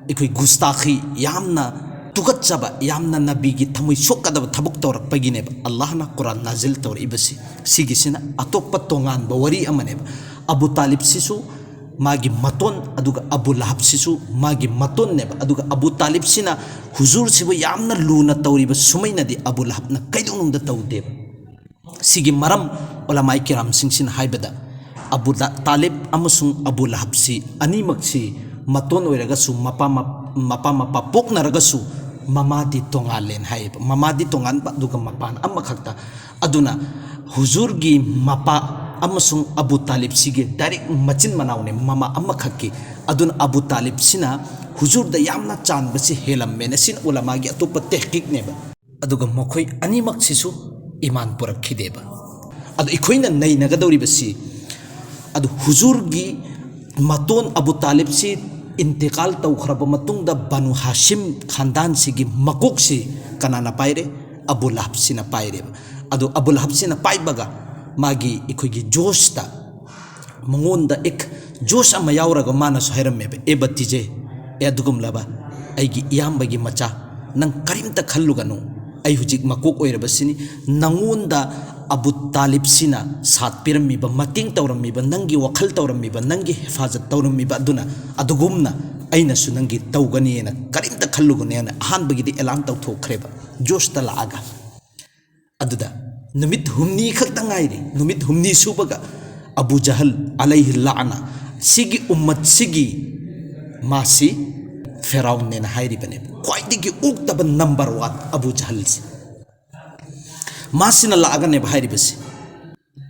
ꯑꯩꯈꯣꯏ ꯒꯨꯁꯇꯥꯈꯤ, ꯌꯥꯝꯅ ꯇꯨꯀꯠꯆꯕ, ꯌꯥꯝꯅ ꯅꯕꯤꯒꯤ ꯊꯃꯣꯏ ꯁꯣꯛꯀꯗꯕ ꯊꯕꯛ ꯇꯧꯔꯛꯄꯒꯤꯅꯦꯕ ꯑꯜꯂꯥꯍꯅ ꯀꯨꯔꯥꯟ ꯅꯥꯖꯤꯜ ꯇꯧꯔꯛꯏꯕꯁꯤ꯫ ꯁꯤꯒꯤꯁꯤꯅ ꯑꯇꯣꯞꯄ ꯇꯣꯉꯥꯟꯕ ꯋꯥꯔꯤ ꯑꯃꯅꯦꯕ꯫ ꯑꯕꯨ ꯇꯥꯂꯤꯕꯁꯤꯁꯨ ꯃꯥꯒꯤ ꯃꯇꯣꯟ, ꯑꯗꯨꯒ ꯑꯕꯨ ꯂꯍꯕꯁꯤꯁꯨ ꯃꯥꯒꯤ ꯃꯇꯣꯟꯅꯦꯕ꯫ ꯑꯗꯨꯒ ꯑꯕꯨ ꯇꯥꯂꯤꯕꯁꯤꯅ ꯍꯨꯖꯨꯔꯁꯤꯕꯨ ꯌꯥꯝꯅ ꯂꯨꯅ ꯇꯧꯔꯤꯕ ꯁꯨꯃꯩꯅꯗꯤ ꯑꯕꯨ ꯂꯍꯕꯅ ꯀꯩꯗꯧꯅꯨꯡꯗ ꯇꯧꯗꯦꯕ꯫ ꯁꯤꯒꯤ ꯃꯔꯝ ꯎꯂꯃꯥꯏ ꯀꯤꯔꯥꯝꯁꯤꯡꯁꯤꯅ ꯍꯥꯏꯕꯗ, ꯑꯕꯨ ꯂ-, ꯇꯥꯂꯤꯕ ꯑꯃꯁꯨꯡ ꯑꯕꯨ ꯂꯍꯕꯁꯤ ꯑꯅꯤꯃꯛꯁꯤ ꯃꯇꯣꯟ ꯑꯣꯏꯔꯒꯁꯨ, ꯃꯄꯥ ꯃ-, ꯃꯄꯥ ꯃꯄꯥ ꯄꯣꯛꯅꯔꯒꯁꯨ ꯃꯃꯥꯗꯤ ꯇꯣꯉꯥꯜꯂꯦꯅ ꯍꯥꯏꯌꯦꯕ꯫ ꯃꯃꯥꯗꯤ ꯇꯣꯉꯥꯟꯕ, ꯑꯗꯨꯒ ꯃꯄꯥꯅ ꯑꯃꯈꯛꯇ꯫ ꯑꯗꯨꯅ ꯍꯨꯖꯨꯔꯒꯤ ꯃꯄꯥ ꯑꯃꯁꯨꯡ ꯑꯕꯨ ꯇꯥꯂꯤꯕꯁꯤꯒꯤ ꯗꯥꯏꯔꯦꯛ ꯃꯆꯤꯟ ꯃꯅꯥꯎꯅꯦ, ꯃꯃꯥ ꯑꯃꯈꯛꯀꯤ꯫ ꯑꯗꯨꯅ ꯑꯕꯨ ꯇꯥꯂꯤꯕꯁꯤꯅ ꯍꯨꯖꯨꯔꯗ ꯌꯥꯝꯅ ꯆꯥꯟꯕꯁꯤ ꯍꯦꯜꯂꯝꯃꯦꯅ꯫ ꯁꯤꯅ ꯎꯂꯃꯥꯒꯤ ꯑꯇꯣꯞꯄ ꯇꯦꯍꯀꯤꯛꯅꯦꯕ꯫ ꯑꯗꯨꯒ ꯃꯈꯣꯏ ꯑꯅꯤꯃꯛꯁꯤꯁꯨ ꯏꯃꯥꯟ ꯄꯨꯔꯛꯈꯤꯗꯦꯕ꯫ ꯑꯗꯨ ꯑꯩꯈꯣꯏꯅ ꯅꯩꯅꯒꯗꯧꯔꯤꯕꯁꯤ, ꯑꯗꯨ ꯍꯨꯖꯨꯔꯒꯤ ꯃꯇꯣꯟ ꯑꯕꯨ ꯇꯥꯂꯤꯕꯁꯤ ꯏꯟꯇꯤꯀꯥꯜ ꯇꯧꯈ꯭ꯔꯕ ꯃꯇꯨꯡꯗ ꯕꯅꯨ ꯍꯥꯁꯤꯝ ꯈꯥꯟꯗꯥꯟꯁꯤꯒꯤ ꯃꯀꯣꯛꯁꯤ ꯀꯅꯥꯅ ꯄꯥꯏꯔꯦ? ꯑꯕꯨ ꯂꯍꯕꯁꯤꯅ ꯄꯥꯏꯔꯦꯕ꯫ ꯑꯗꯨ ꯑꯕꯨ ꯂꯍꯕꯁꯤꯅ ꯄꯥꯏꯕꯒ ꯃꯥꯒꯤ ꯑꯩꯈꯣꯏꯒꯤ ꯖꯣꯁꯇ ꯃꯉꯣꯟꯗ ꯑꯦꯛ ꯖꯣꯁ ꯑꯃ ꯌꯥꯎꯔꯒ ꯃꯥꯅꯁꯨ ꯍꯥꯏꯔꯝꯃꯦꯕ, "ꯑꯦ ꯕꯇꯤꯖꯦ, ꯑꯦ ꯑꯗꯨꯒꯨꯝꯂꯕ ꯑꯩꯒꯤ ꯏꯌꯥꯝꯕꯒꯤ ꯃꯆꯥ, ꯅꯪ ꯀꯔꯤꯝꯇ ꯈꯜꯂꯨꯒꯅꯨ꯫ ꯑꯩ ꯍꯧꯖꯤꯛ ꯃꯀꯣꯛ ꯑꯣꯏꯔꯕꯁꯤꯅꯤ꯫ ꯅꯪꯉꯣꯟꯗ ꯑꯕꯨ ꯇꯥꯂꯤꯕꯁꯤꯅ ꯁꯥꯠ ꯄꯤꯔꯝꯃꯤꯕ, ꯃꯇꯦꯡ ꯇꯧꯔꯝꯃꯤꯕ, ꯅꯪꯒꯤ ꯋꯥꯈꯜ ꯇꯧꯔꯝꯃꯤꯕ, ꯅꯪꯒꯤ ꯍꯤꯐꯥꯖꯠ ꯇꯧꯔꯝꯃꯤꯕ ꯑꯗꯨꯅ, ꯑꯗꯨꯒꯨꯝꯅ ꯑꯩꯅꯁꯨ ꯅꯪꯒꯤ ꯇꯧꯒꯅꯤꯅ ꯀꯔꯤꯝꯇ ꯈꯜꯂꯨꯒꯅꯨꯅ" ꯑꯍꯥꯟꯕꯒꯤꯗꯤ ꯑꯦꯂꯥꯟ ꯇꯧꯊꯣꯛꯈ꯭ꯔꯦꯕ ꯖꯣꯁꯇ ꯂꯥꯛꯑꯒ꯫ ꯑꯗꯨꯗ ꯅꯨꯃꯤꯠ ꯍꯨꯝꯅꯤ ꯈꯛꯇ ꯉꯥꯏꯔꯤ꯫ ꯅꯨꯃꯤꯠ ꯍꯨꯝꯅꯤ ꯁꯨꯕꯒ ꯑꯕꯨ ꯖꯍꯜ ꯑꯂꯩꯍꯤ ꯂꯥꯅ, ꯁꯤꯒꯤ ꯎꯝꯃꯠꯁꯤꯒꯤ ꯃꯥꯁꯤ ꯐꯦꯔꯥꯎꯟꯅꯦꯅ ꯍꯥꯏꯔꯤꯕꯅꯦꯕ, ꯈ꯭ꯋꯥꯏꯗꯒꯤ ꯑꯣꯛꯇꯕ ꯅꯝꯕꯔ ꯋꯥꯟ ꯑꯕꯨ ꯖꯍꯜꯁꯦ꯫ ꯃꯥꯁꯤꯅ ꯂꯥꯛꯑꯒꯅꯦꯕ ꯍꯥꯏꯔꯤꯕꯁꯤ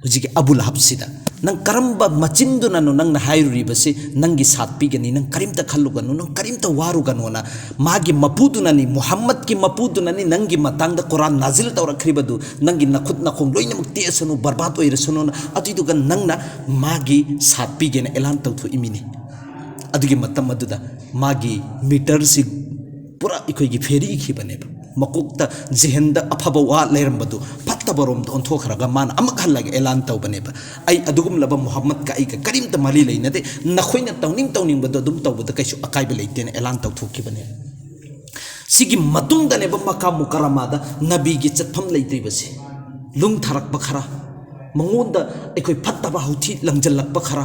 ꯍꯧꯖꯤꯛꯀꯤ ꯑꯕꯨ ꯂꯍꯕꯁꯤꯗ, "ꯅꯪ ꯀꯔꯝꯕ ꯃꯆꯤꯟꯗꯨꯅꯅꯣ ꯅꯪꯅ ꯍꯥꯏꯔꯨꯔꯤꯕꯁꯤ, ꯅꯪꯒꯤ ꯁꯥꯠ ꯄꯤꯒꯅꯤ, ꯅꯪ ꯀꯔꯤꯝꯇ ꯈꯜꯂꯨꯒꯅꯨ, ꯅꯪ ꯀꯔꯤꯝꯇ ꯋꯥꯔꯨꯒꯅꯣꯅ"? ꯃꯥꯒꯤ ꯃꯄꯨꯗꯨꯅꯅꯤ, ꯃꯨꯍꯝꯃꯗꯀꯤ ꯃꯄꯨꯗꯨꯅꯅꯤ ꯅꯪꯒꯤ ꯃꯇꯥꯡꯗ ꯀꯨꯔꯥꯟ ꯅꯥꯖꯤꯜ ꯇꯧꯔꯛꯈ꯭ꯔꯤꯕꯗꯨ, ꯅꯪꯒꯤ ꯅꯈꯨꯠ ꯅꯈꯣꯡ ꯂꯣꯏꯅꯃꯛ ꯇꯦꯛꯑꯁꯅꯨ, ꯕꯔꯕꯥꯗ ꯑꯣꯏꯔꯁꯅꯨꯅ꯫ ꯑꯗꯨꯏꯗꯨꯒ ꯅꯪꯅ ꯃꯥꯒꯤ ꯁꯥꯠ ꯄꯤꯒꯦꯅ ꯑꯦꯂꯥꯟ ꯇꯧꯊꯣꯛꯏꯃꯤꯅꯤ꯫ ꯑꯗꯨꯒꯤ ꯃꯇꯝ ꯑꯗꯨꯗ ꯃꯥꯒꯤ ꯃꯤꯇꯔꯁꯤ ꯄꯨꯔꯥ ꯑꯩꯈꯣꯏꯒꯤ ꯐꯦꯔꯤꯈꯤꯕꯅꯦꯕ꯫ ꯃꯀꯣꯛꯇ ꯖꯦꯍꯟꯗ ꯑꯐꯕ ꯋꯥ ꯂꯩꯔꯝꯕꯗꯨ ꯐꯠꯇꯕꯔꯣꯝꯗ ꯑꯣꯟꯊꯣꯛꯈ꯭ꯔꯒ ꯃꯥꯅ ꯑꯃꯨꯛ ꯍꯜꯂꯒ ꯑꯦꯂꯥꯟ ꯇꯧꯕꯅꯦꯕ, "ꯑꯩ ꯑꯗꯨꯒꯨꯝꯂꯕ ꯃꯨꯍꯝꯃꯗꯀ ꯑꯩꯒ ꯀꯔꯤꯝꯇ ꯃꯔꯤ ꯂꯩꯅꯗꯦ, ꯅꯈꯣꯏꯅ ꯇꯧꯅꯤꯡ ꯇꯧꯅꯤꯡꯕꯗꯣ ꯑꯗꯨꯝ ꯇꯧꯕꯗ ꯀꯩꯁꯨ ꯑꯀꯥꯏꯕ ꯂꯩꯇꯦꯅ" ꯑꯦꯂꯥꯟ ꯇꯧꯊꯣꯛꯈꯤꯕꯅꯦꯕ꯫ ꯁꯤꯒꯤ ꯃꯇꯨꯡꯗꯅꯦꯕ ꯃꯀꯥ ꯃꯨꯀꯔꯔꯃꯥꯗ ꯅꯕꯤꯒꯤ ꯆꯠꯐꯝ ꯂꯩꯇ꯭ꯔꯤꯕꯁꯦ, ꯂꯨꯝꯊꯔꯛꯄ ꯈꯔ, ꯃꯉꯣꯟꯗ ꯑꯩꯈꯣꯏ ꯐꯠꯇꯕ ꯍꯥꯎꯊꯤ ꯂꯪꯁꯤꯜꯂꯛꯄ ꯈꯔ,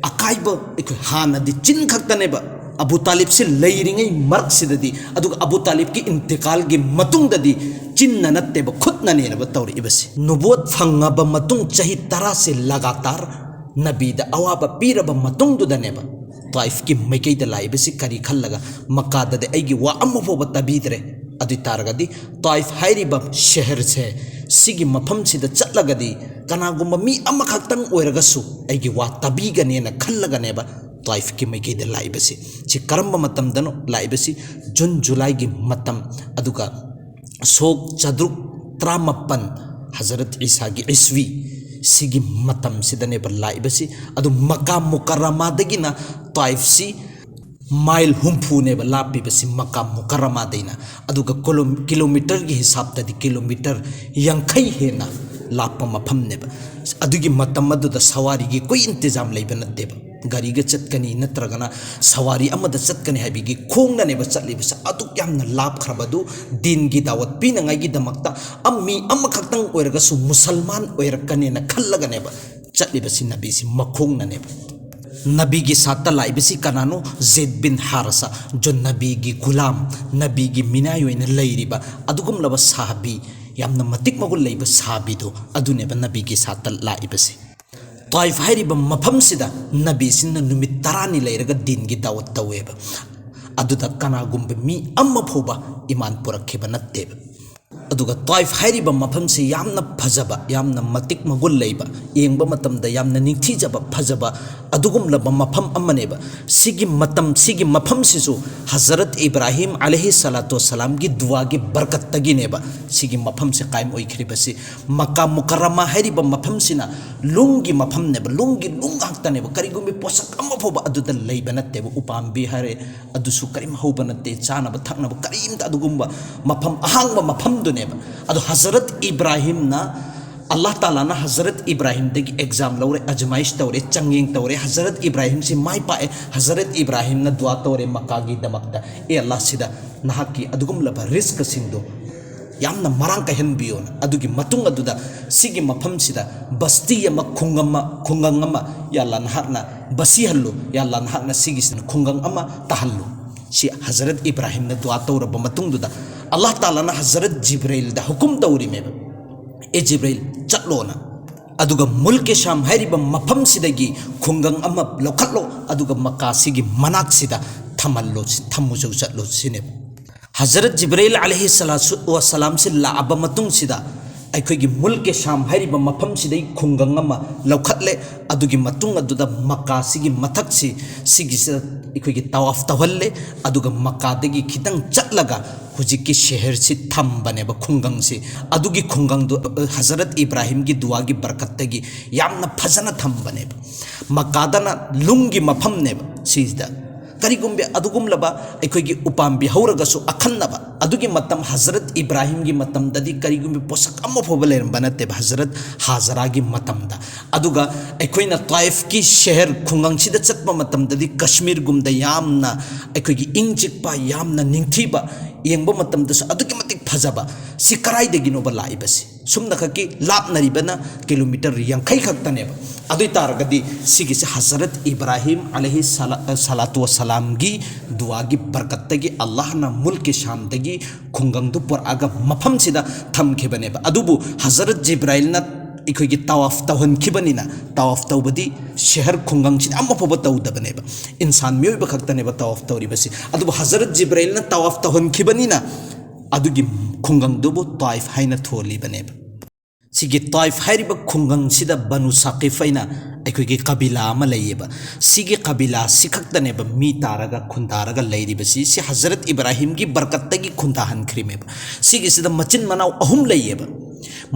ꯑꯀꯥꯏꯕ ꯑꯩꯈꯣꯏ ꯍꯥꯟꯅꯗꯤ ꯆꯤꯟ ꯈꯛꯇꯅꯦꯕ꯫ ꯑꯕꯨ ꯇꯥꯂꯤꯕꯁꯤ ꯂꯩꯔꯤꯉꯩ ꯃꯔꯛꯁꯤꯗꯗꯤ, ꯑꯗꯨꯒ ꯑꯕꯨ ꯇꯥꯂꯤꯕꯀꯤ ꯏꯟꯇꯤꯀꯥꯜꯒꯤ ꯃꯇꯨꯡꯗꯗꯤ ꯆꯤꯟꯅ ꯅꯠꯇꯦꯕ, ꯈꯨꯠꯅꯅꯦꯅꯕ ꯇꯧꯔꯛꯏꯕꯁꯤ꯫ ꯅꯨꯕꯨꯋꯠ ꯐꯪꯉꯕ ꯃꯇꯨꯡ ꯆꯍꯤ ꯇꯔꯥꯁꯦ ꯂꯒꯥꯇꯥꯔ ꯅꯕꯤꯗ ꯑꯋꯥꯕ ꯄꯤꯔꯕ ꯃꯇꯨꯡꯗꯨꯗꯅꯦꯕ ꯇꯥꯏꯐꯀꯤ ꯃꯥꯏꯀꯩꯗ ꯂꯥꯛꯏꯕꯁꯤ꯫ ꯀꯔꯤ ꯈꯜꯂꯒ? ꯃꯀꯥꯗꯗꯤ ꯑꯩꯒꯤ ꯋꯥ ꯑꯃꯐꯥꯎꯕ ꯇꯥꯕꯤꯗ꯭ꯔꯦ꯫ ꯑꯗꯨ ꯑꯣꯏ ꯇꯥꯔꯒꯗꯤ ꯇꯥꯏꯐ ꯍꯥꯏꯔꯤꯕ ꯁꯍꯔꯁꯦ, ꯁꯤꯒꯤ ꯃꯐꯝꯁꯤꯗ ꯆꯠꯂꯒꯗꯤ ꯀꯅꯥꯒꯨꯝꯕ ꯃꯤ ꯑꯃꯈꯛꯇꯪ ꯑꯣꯏꯔꯒꯁꯨ ꯑꯩꯒꯤ ꯋꯥ ꯇꯥꯕꯤꯒꯅꯦꯅ ꯈꯜꯂꯒꯅꯦꯕ ꯇꯥꯏꯐꯀꯤ ꯃꯥꯏꯀꯩꯗ ꯂꯥꯛꯏꯕꯁꯤ꯫ ꯁꯤ ꯀꯔꯝꯕ ꯃꯇꯝꯗꯅꯣ ꯂꯥꯛꯏꯕꯁꯤ? ꯖꯨꯟ ꯖꯨꯂꯥꯏꯒꯤ ꯃꯇꯝ, ꯑꯗꯨꯒ ꯁꯣꯛ ꯆꯥꯇ꯭ꯔꯨꯛ ꯇꯔꯥꯃꯥꯄꯟ ꯍꯖꯔꯠ ꯏꯁꯥꯒꯤ ꯏꯁꯋꯤ, ꯁꯤꯒꯤ ꯃꯇꯝꯁꯤꯗꯅꯦꯕ ꯂꯥꯛꯏꯕꯁꯤ꯫ ꯑꯗꯨ ꯃꯀꯥ ꯃꯨꯀꯔꯔꯃꯥꯗꯒꯤꯅ ꯇꯥꯏꯐꯁꯤ ꯃꯥꯏꯜ ꯍꯨꯝꯐꯨꯅꯦꯕ ꯂꯥꯞꯄꯤꯕꯁꯤ ꯃꯀꯥ ꯃꯨꯀꯔꯔꯃꯥꯗꯩꯅ꯫ ꯑꯗꯨꯒ ꯀꯣꯂꯣꯝ-, ꯀꯤꯂꯣꯃꯤꯇꯔꯒꯤ ꯍꯤꯁꯥꯕꯇꯗꯤ ꯀꯤꯂꯣꯃꯤꯇꯔ ꯌꯥꯡꯈꯩ ꯍꯦꯟꯅ ꯂꯥꯞꯄ ꯃꯐꯝꯅꯦꯕ꯫ ꯑꯗꯨꯒꯤ ꯃꯇꯝ ꯑꯗꯨꯗ ꯁꯋꯥꯔꯤꯒꯤ ꯀꯣꯏ ꯏꯟꯇꯤꯖꯥꯝ ꯂꯩꯕ ꯅꯠꯇꯦꯕ꯫ ꯒꯥꯔꯤꯒ ꯆꯠꯀꯅꯤ ꯅꯠꯇ꯭ꯔꯒꯅ ꯁꯋꯥꯔꯤ ꯑꯃꯗ ꯆꯠꯀꯅꯤ ꯍꯥꯏꯕꯒꯤ ꯈꯣꯡꯅꯅꯦꯕ ꯆꯠꯂꯤꯕꯁꯦ꯫ ꯑꯗꯨꯛ ꯌꯥꯝꯅ ꯂꯥꯞꯈ꯭ꯔꯕꯗꯨ ꯗꯤꯟꯒꯤ ꯗꯥꯋꯠ ꯄꯤꯅꯉꯥꯏꯒꯤꯗꯃꯛꯇ ꯑꯝ-, ꯃꯤ ꯑꯃꯈꯛꯇꯪ ꯑꯣꯏꯔꯒꯁꯨ ꯃꯨꯁꯜꯃꯥꯟ ꯑꯣꯏꯔꯛꯀꯅꯦꯅ ꯈꯜꯂꯒꯅꯦꯕ ꯆꯠꯂꯤꯕꯁꯤ ꯅꯕꯤꯁꯤ ꯃꯈꯣꯡꯅꯅꯦꯕ꯫ ꯅꯕꯤꯒꯤ ꯁꯥꯠꯇ ꯂꯥꯛꯏꯕꯁꯤ ꯀꯅꯥꯅꯣ? ꯖꯦꯗ ꯕꯤꯟ ꯍꯥꯔꯁꯥ, ꯖꯣ ꯅꯕꯤꯒꯤ ꯒꯨꯂꯥꯝ, ꯅꯕꯤꯒꯤ ꯃꯤꯅꯥꯏ ꯑꯣꯏꯅ ꯂꯩꯔꯤꯕ ꯑꯗꯨꯒꯨꯝꯂꯕ ꯁꯥꯍꯥꯕꯤ, ꯌꯥꯝꯅ ꯃꯇꯤꯛ ꯃꯒꯨꯟ ꯂꯩꯕ ꯁꯥꯍꯥꯕꯤꯗꯣ, ꯑꯗꯨꯅꯦꯕ ꯅꯕꯤꯒꯤ ꯁꯥꯠꯇ ꯂꯥꯛꯏꯕꯁꯦ꯫ ꯇꯥꯏꯐ ꯍꯥꯏꯔꯤꯕ ꯃꯐꯝꯁꯤꯗ ꯅꯕꯤꯁꯤꯅ ꯅꯨꯃꯤꯠ ꯇꯔꯥꯅꯤ ꯂꯩꯔꯒ ꯗꯤꯟꯒꯤ ꯗꯥꯋꯠ ꯇꯧꯋꯦꯕ꯫ ꯑꯗꯨꯗ ꯀꯅꯥꯒꯨꯝꯕ ꯃꯤ ꯑꯃ ꯐꯥꯎꯕ ꯏꯃꯥꯟ ꯄꯨꯔꯛꯈꯤꯕ ꯅꯠꯇꯦꯕ꯫ ꯑꯗꯨꯒ ꯇ꯭ꯋꯥꯏꯐ ꯍꯥꯏꯔꯤꯕ ꯃꯐꯝꯁꯤ ꯌꯥꯝꯅ ꯐꯖꯕ, ꯌꯥꯝꯅ ꯃꯇꯤꯛ ꯃꯒꯨꯟ ꯂꯩꯕ, ꯌꯦꯡꯕ ꯃꯇꯝꯗ ꯌꯥꯝꯅ ꯅꯤꯡꯊꯤꯖꯕ, ꯐꯖꯕ ꯑꯗꯨꯒꯨꯝꯂꯕ ꯃꯐꯝ ꯑꯃꯅꯦꯕ꯫ ꯁꯤꯒꯤ ꯃꯇꯝ, ꯁꯤꯒꯤ ꯃꯐꯝꯁꯤꯁꯨ ꯍꯖꯔꯠ ꯏꯕ꯭ꯔꯥꯍꯤꯝ ꯑꯂꯩꯍꯤ ꯁꯂꯥꯇꯨ ꯋꯁꯁꯂꯥꯝꯒꯤ ꯗꯨꯋꯥꯒꯤ ꯕꯔꯀꯠꯇꯒꯤꯅꯦꯕ ꯁꯤꯒꯤ ꯃꯐꯝꯁꯤ ꯀꯥꯏꯝ ꯑꯣꯏꯈ꯭ꯔꯤꯕꯁꯤ꯫ ꯃꯀꯥ ꯃꯨꯀꯔꯔꯃꯥ ꯍꯥꯏꯔꯤꯕ ꯃꯐꯝꯁꯤꯅ ꯂꯨꯡꯒꯤ ꯃꯐꯝꯅꯦꯕ, ꯂꯨꯡꯒꯤ ꯂꯨꯡ ꯉꯥꯛꯇꯅꯦꯕ꯫ ꯀꯔꯤꯒꯨꯝꯕ ꯄꯣꯠꯁꯛ ꯑꯃ ꯐꯥꯎꯕ ꯑꯗꯨꯗ ꯂꯩꯕ ꯅꯠꯇꯦꯕ꯫ ꯎꯄꯥꯝꯕꯤ ꯍꯥꯏꯔꯦ, ꯑꯗꯨꯁꯨ ꯀꯔꯤꯝ ꯍꯧꯕ ꯅꯠꯇꯦ, ꯆꯥꯅꯕ ꯊꯛꯅꯕ ꯀꯔꯤꯝꯇ, ꯑꯗꯨꯒꯨꯝꯕ ꯃꯐꯝ, ꯑꯍꯥꯡꯕ ꯃꯐꯝꯗꯨꯅꯦꯕ꯫ ꯑꯗꯣ ꯍꯖꯔꯠ ꯏꯕ꯭ꯔꯥꯍꯤꯝꯅ, ꯑꯜꯂꯥꯍ ꯇꯥꯂꯥꯅ ꯍꯖꯔꯠ ꯏꯕ꯭ꯔꯥꯍꯤꯝꯗꯒꯤ ꯑꯦꯛꯖꯥꯝ ꯂꯧꯔꯦ, ꯑꯖꯃꯥꯏꯁ ꯇꯧꯔꯦ, ꯆꯥꯡꯌꯦꯡ ꯇꯧꯔꯦ, ꯍꯖꯔꯠ ꯏꯕ꯭ꯔꯥꯍꯤꯝꯁꯤ ꯃꯥꯏ ꯄꯥꯛꯑꯦ꯫ ꯍꯖꯔꯠ ꯏꯕ꯭ꯔꯥꯍꯤꯝꯅ ꯗꯨꯋꯥ ꯇꯧꯔꯦ ꯃꯀꯥꯒꯤꯗꯃꯛꯇ, "ꯑꯦ ꯑꯜꯂꯥꯍ, ꯁꯤꯗ ꯅꯍꯥꯛꯀꯤ ꯑꯗꯨꯒꯨꯝꯂꯕ ꯔꯤꯖ꯭ꯀꯁꯤꯡꯗꯣ ꯌꯥꯝꯅ ꯃꯔꯥꯡ ꯀꯥꯏꯍꯟꯕꯤꯌꯣꯅ"꯫ ꯑꯗꯨꯒꯤ ꯃꯇꯨꯡ ꯑꯗꯨꯗ ꯁꯤꯒꯤ ꯃꯐꯝꯁꯤꯗ ꯕꯁꯇꯤ ꯑꯃ, ꯈꯨꯡ ꯑꯃ, ꯈꯨꯡꯒꯪ ꯑꯃ, "ꯌꯥ ꯑꯜꯂꯥꯍ, ꯅꯍꯥꯛꯅ ꯕꯁꯤꯍꯜꯂꯨ, ꯌꯥ ꯑꯜꯂꯥꯍ, ꯅꯍꯥꯛꯅ ꯁꯤꯒꯤꯁꯤꯅ ꯈꯨꯡꯒꯪ ꯑꯃ ꯇꯥꯍꯜꯂꯨ"꯫ ꯁꯤ ꯍꯖꯔꯠ ꯏꯕ꯭ꯔꯥꯍꯤꯝꯅ ꯗꯨꯋꯥ ꯇꯧꯔꯕ ꯃꯇꯨꯡꯗꯨꯗ ꯑꯜꯂꯥꯍ ꯇꯥꯂꯥꯅ ꯍꯖꯔꯠ ꯖꯤꯕ꯭ꯔꯩꯜꯗ ꯍꯨꯀꯨꯝ ꯇꯧꯔꯤꯃꯦꯕ, "ꯑꯦ ꯖꯤꯕ꯭ꯔꯩꯜ, ꯆꯠꯂꯣꯅ, ꯑꯗꯨꯒ ꯃꯨꯜꯀꯦ ꯁꯥꯝ ꯍꯥꯏꯔꯤꯕ ꯃꯐꯝꯁꯤꯗꯒꯤ ꯈꯨꯡꯒꯪ ꯑꯃ ꯂꯧꯈꯠꯂꯣ, ꯑꯗꯨꯒ ꯃꯀꯥꯁꯤꯒꯤ ꯃꯅꯥꯛꯁꯤꯗ ꯊꯝꯍꯜꯂꯣ, ꯊꯝꯃꯨꯆꯣ, ꯆꯠꯂꯣ", ꯁꯤꯅꯦꯕ꯫ ꯍꯖꯔꯠ ꯖꯤꯕ꯭ꯔꯩꯜ ꯑꯂꯩꯍꯤ ꯁꯂꯥꯁꯨ ꯋꯁꯁꯂꯥꯝꯁꯤ ꯂꯥꯛꯑꯕ ꯃꯇꯨꯡꯁꯤꯗ ꯑꯩꯈꯣꯏꯒꯤ ꯃꯨꯜꯀꯦ ꯁꯥꯝ ꯍꯥꯏꯔꯤꯕ ꯃꯐꯝꯁꯤꯗꯒꯤ ꯈꯨꯡꯒꯪ ꯑꯃ ꯂꯧꯈꯠꯂꯦ꯫ ꯑꯗꯨꯒꯤ ꯃꯇꯨꯡ ꯑꯗꯨꯗ ꯃꯀꯥꯁꯤꯒꯤ ꯃꯊꯛꯁꯤ, ꯁꯤꯒꯤꯁꯤꯗ ꯑꯩꯈꯣꯏꯒꯤ ꯇꯋꯥꯐ ꯇꯧꯍꯜꯂꯦ꯫ ꯑꯗꯨꯒ ꯃꯀꯥꯗꯒꯤ ꯈꯤꯇꯪ ꯆꯠꯂꯒ ꯍꯧꯖꯤꯛꯀꯤ ꯁꯍꯔꯁꯤ ꯊꯝꯕꯅꯦꯕ, ꯈꯨꯡꯒꯪꯁꯤ꯫ ꯑꯗꯨꯒꯤ ꯈꯨꯡꯒꯪꯗꯨ ꯍꯖꯔꯠ ꯏꯕ꯭ꯔꯥꯍꯤꯝꯒꯤ ꯗꯨꯋꯥꯒꯤ ꯕꯔꯀꯠꯇꯒꯤ ꯌꯥꯝꯅ ꯐꯖꯅ ꯊꯝꯕꯅꯦꯕ꯫ ꯃꯀꯥꯗꯅ ꯂꯨꯡꯒꯤ ꯃꯐꯝꯅꯦꯕ ꯁꯤꯁꯤꯗ꯫ ꯀꯔꯤꯒꯨꯝꯕ ꯑꯗꯨꯒꯨꯝꯂꯕ ꯑꯩꯈꯣꯏꯒꯤ ꯎꯄꯥꯝꯕꯤ ꯍꯧꯔꯒꯁꯨ ꯑꯈꯟꯅꯕ, ꯑꯗꯨꯒꯤ ꯃꯇꯝ ꯍꯖꯔꯠ ꯏꯕ꯭ꯔꯥꯍꯤꯝꯒꯤ ꯃꯇꯝꯗꯗꯤ ꯀꯔꯤꯒꯨꯝꯕ ꯄꯣꯠꯁꯛ ꯑꯃ ꯐꯥꯎꯕ ꯂꯩꯔꯝꯕ ꯅꯠꯇꯦꯕ, ꯍꯖꯔꯠ ꯍꯥꯖꯔꯥꯒꯤ ꯃꯇꯝꯗ꯫ ꯑꯗꯨꯒ ꯑꯩꯈꯣꯏꯅ ꯇ꯭ꯋꯥꯏꯐꯀꯤ ꯁꯍꯔ ꯈꯨꯡꯒꯪꯁꯤꯗ ꯆꯠꯄ ꯃꯇꯝꯗꯗꯤ ꯀꯁꯃꯤꯔꯒꯨꯝꯗ ꯌꯥꯝꯅ ꯑꯩꯈꯣꯏꯒꯤ ꯏꯪ ꯆꯤꯛꯄ, ꯌꯥꯝꯅ ꯅꯤꯡꯊꯤꯕ, ꯌꯦꯡꯕ ꯃꯇꯝꯗꯁꯨ ꯑꯗꯨꯛꯀꯤ ꯃꯇꯤꯛ ꯐꯖꯕ꯫ ꯁꯤ ꯀꯔꯥꯏꯗꯒꯤꯅꯣꯕ ꯂꯥꯛꯏꯕꯁꯤ? ꯁꯨꯝꯅꯈꯛꯀꯤ ꯂꯥꯞꯅꯔꯤꯕꯅ ꯀꯤꯂꯣꯃꯤꯇꯔ ꯌꯥꯡꯈꯩ ꯈꯛꯇꯅꯦꯕ꯫ ꯑꯗꯨ ꯑꯣꯏ ꯇꯥꯔꯒꯗꯤ ꯁꯤꯒꯤꯁꯦ ꯍꯖꯔꯠ ꯏꯕ꯭ꯔꯥꯍꯤꯝ ꯑꯂꯩꯍꯤ ꯁꯂꯥ-, ꯁꯂꯥꯇꯨ ꯋꯁꯁꯂꯥꯝꯒꯤ ꯗꯨꯋꯥꯒꯤ ꯕꯔꯀꯠꯇꯒꯤ ꯑꯜꯂꯥꯍꯅ ꯃꯨꯜꯀꯦ ꯁꯥꯝꯗꯒꯤ ꯈꯨꯡꯒꯪꯗꯨ ꯄꯨꯔꯛꯑꯒ ꯃꯐꯝꯁꯤꯗ ꯊꯝꯈꯤꯕꯅꯦꯕ꯫ ꯑꯗꯨꯕꯨ ꯍꯖꯔꯠ ꯖꯤꯕ꯭ꯔꯥꯏꯜꯅ ꯑꯩꯈꯣꯏꯒꯤ ꯇꯋꯥꯐ ꯇꯧꯍꯟꯈꯤꯕꯅꯤꯅ, ꯇꯋꯥꯐ ꯇꯧꯕꯗꯤ ꯁꯍꯔ ꯈꯨꯡꯒꯪꯁꯤꯗ ꯑꯃ ꯐꯥꯎꯕ ꯇꯧꯗꯕꯅꯦꯕ, ꯏꯟꯁꯥꯟ ꯃꯤꯑꯣꯏꯕ ꯈꯛꯇꯅꯦꯕ ꯇꯋꯥꯐ ꯇꯧꯔꯤꯕꯁꯤ꯫ ꯑꯗꯨꯕꯨ ꯍꯖꯔꯠ ꯖꯤꯕ꯭ꯔꯥꯏꯜꯅ ꯇꯋꯥꯐ ꯇꯧꯍꯟꯈꯤꯕꯅꯤꯅ ꯑꯗꯨꯒꯤ ꯈꯨꯡꯒꯪꯗꯨꯕꯨ ꯇꯥꯏꯐ ꯍꯥꯏꯅ ꯊꯣꯜꯂꯤꯕꯅꯦꯕ꯫ ꯁꯤꯒꯤ ꯇꯥꯏꯐ ꯍꯥꯏꯔꯤꯕ ꯈꯨꯡꯒꯪꯁꯤꯗ ꯕꯅꯨ ꯁꯥꯀꯤꯐ ꯍꯥꯏꯅ ꯑꯩꯈꯣꯏꯒꯤ ꯀꯕꯤꯂꯥ ꯑꯃ ꯂꯩꯌꯦꯕ꯫ ꯁꯤꯒꯤ ꯀꯕꯤꯂꯥꯁꯤ ꯈꯛꯇꯅꯦꯕ ꯃꯤ ꯇꯥꯔꯒ ꯈꯨꯟꯗꯥꯔꯒ ꯂꯩꯔꯤꯕꯁꯤ꯫ ꯁꯤ ꯍꯖꯔꯠ ꯏꯕ꯭ꯔꯥꯍꯤꯝꯒꯤ ꯕꯔꯀꯠꯇꯒꯤ ꯈꯨꯟꯗꯥꯍꯟꯈ꯭ꯔꯤꯃꯦꯕ꯫ ꯁꯤꯒꯤꯁꯤꯗ ꯃꯆꯤꯟ ꯃꯅꯥꯎ ꯑꯍꯨꯝ ꯂꯩꯌꯦꯕ꯫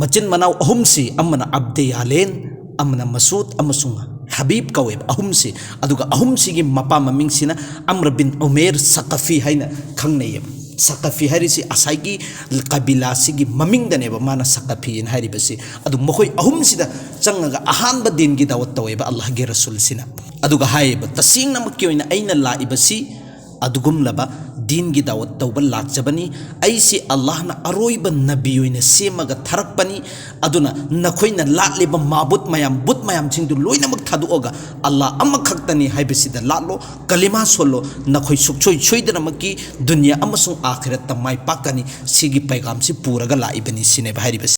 ꯃꯆꯤꯟ ꯃꯅꯥꯎ ꯑꯍꯨꯝꯁꯤ ꯑꯃꯅ ꯑꯕꯗꯦ ꯌꯥꯂꯦꯟ, ꯑꯃꯅ ꯃꯁꯨꯗ ꯑꯃꯁꯨꯡ ꯍꯕꯤꯕ ꯀꯧꯋꯦꯕ ꯑꯍꯨꯝꯁꯤ꯫ ꯑꯗꯨꯒ ꯑꯍꯨꯝꯁꯤꯒꯤ ꯃꯄꯥ ꯃꯃꯤꯡꯁꯤꯅ ꯑꯝꯔ ꯕꯤꯟ ꯎꯃꯦꯔ ꯁꯀꯐꯤ ꯍꯥꯏꯅ ꯈꯪꯅꯩꯌꯦꯕ꯫ ꯁꯀꯐꯤ ꯍꯥꯏꯔꯤꯁꯤ ꯉꯁꯥꯏꯒꯤ ꯀꯕꯤꯂꯥꯁꯤꯒꯤ ꯃꯃꯤꯡꯗꯅꯦꯕ ꯃꯥꯅ ꯁꯀꯐꯤꯅ ꯍꯥꯏꯔꯤꯕꯁꯤ꯫ ꯑꯗꯨ ꯃꯈꯣꯏ ꯑꯍꯨꯝꯁꯤꯗ ꯆꯪꯉꯒ ꯑꯍꯥꯟꯕ ꯗꯤꯟꯒꯤ ꯗꯥꯋꯠ ꯇꯧꯋꯦꯕ ꯑꯜꯂꯥꯍꯒꯤ ꯔꯁꯨꯜꯁꯤꯅ꯫ ꯑꯗꯨꯒ ꯍꯥꯏꯌꯦꯕ, "ꯇꯁꯦꯡꯅꯃꯛꯀꯤ ꯑꯣꯏꯅ ꯑꯩꯅ ꯂꯥꯛꯏꯕꯁꯤ ꯑꯗꯨꯒꯨꯝꯂꯕ ꯗꯤꯟꯒꯤ ꯗꯥꯋꯠ ꯇꯧꯕ ꯂꯥꯛꯆꯕꯅꯤ꯫ ꯑꯩꯁꯤ ꯑꯜꯂꯥꯍꯅ ꯑꯔꯣꯏꯕ ꯅꯕꯤ ꯑꯣꯏꯅ ꯁꯦꯝꯃꯒ ꯊꯥꯔꯛꯄꯅꯤ꯫ ꯑꯗꯨꯅ ꯅꯈꯣꯏꯅ ꯂꯥꯠꯂꯤꯕ ꯃꯥꯕꯨꯠ ꯃꯌꯥꯝ, ꯕꯨꯠ ꯃꯌꯥꯝꯁꯤꯡꯗꯨ ꯂꯣꯏꯅꯃꯛ ꯊꯥꯗꯣꯛꯑꯒ ꯑꯜꯂꯥꯍ ꯑꯃꯈꯛꯇꯅꯤ ꯍꯥꯏꯕꯁꯤꯗ ꯂꯥꯠꯂꯣ, ꯀꯂꯤꯃꯥ ꯁꯣꯜꯂꯣ, ꯅꯈꯣꯏ ꯁꯨꯛꯁꯣꯏ ꯁꯣꯏꯗꯅꯃꯛꯀꯤ ꯗꯨꯅꯤꯌꯥ ꯑꯃꯁꯨꯡ ꯑꯥꯈꯤꯔꯠꯇ ꯃꯥꯏ ꯄꯥꯛꯀꯅꯤ꯫ ꯁꯤꯒꯤ ꯄꯩꯒꯥꯝꯁꯤ ꯄꯨꯔꯒ ꯂꯥꯛꯏꯕꯅꯤ" ꯁꯤꯅꯦꯕ ꯍꯥꯏꯔꯤꯕꯁꯤ꯫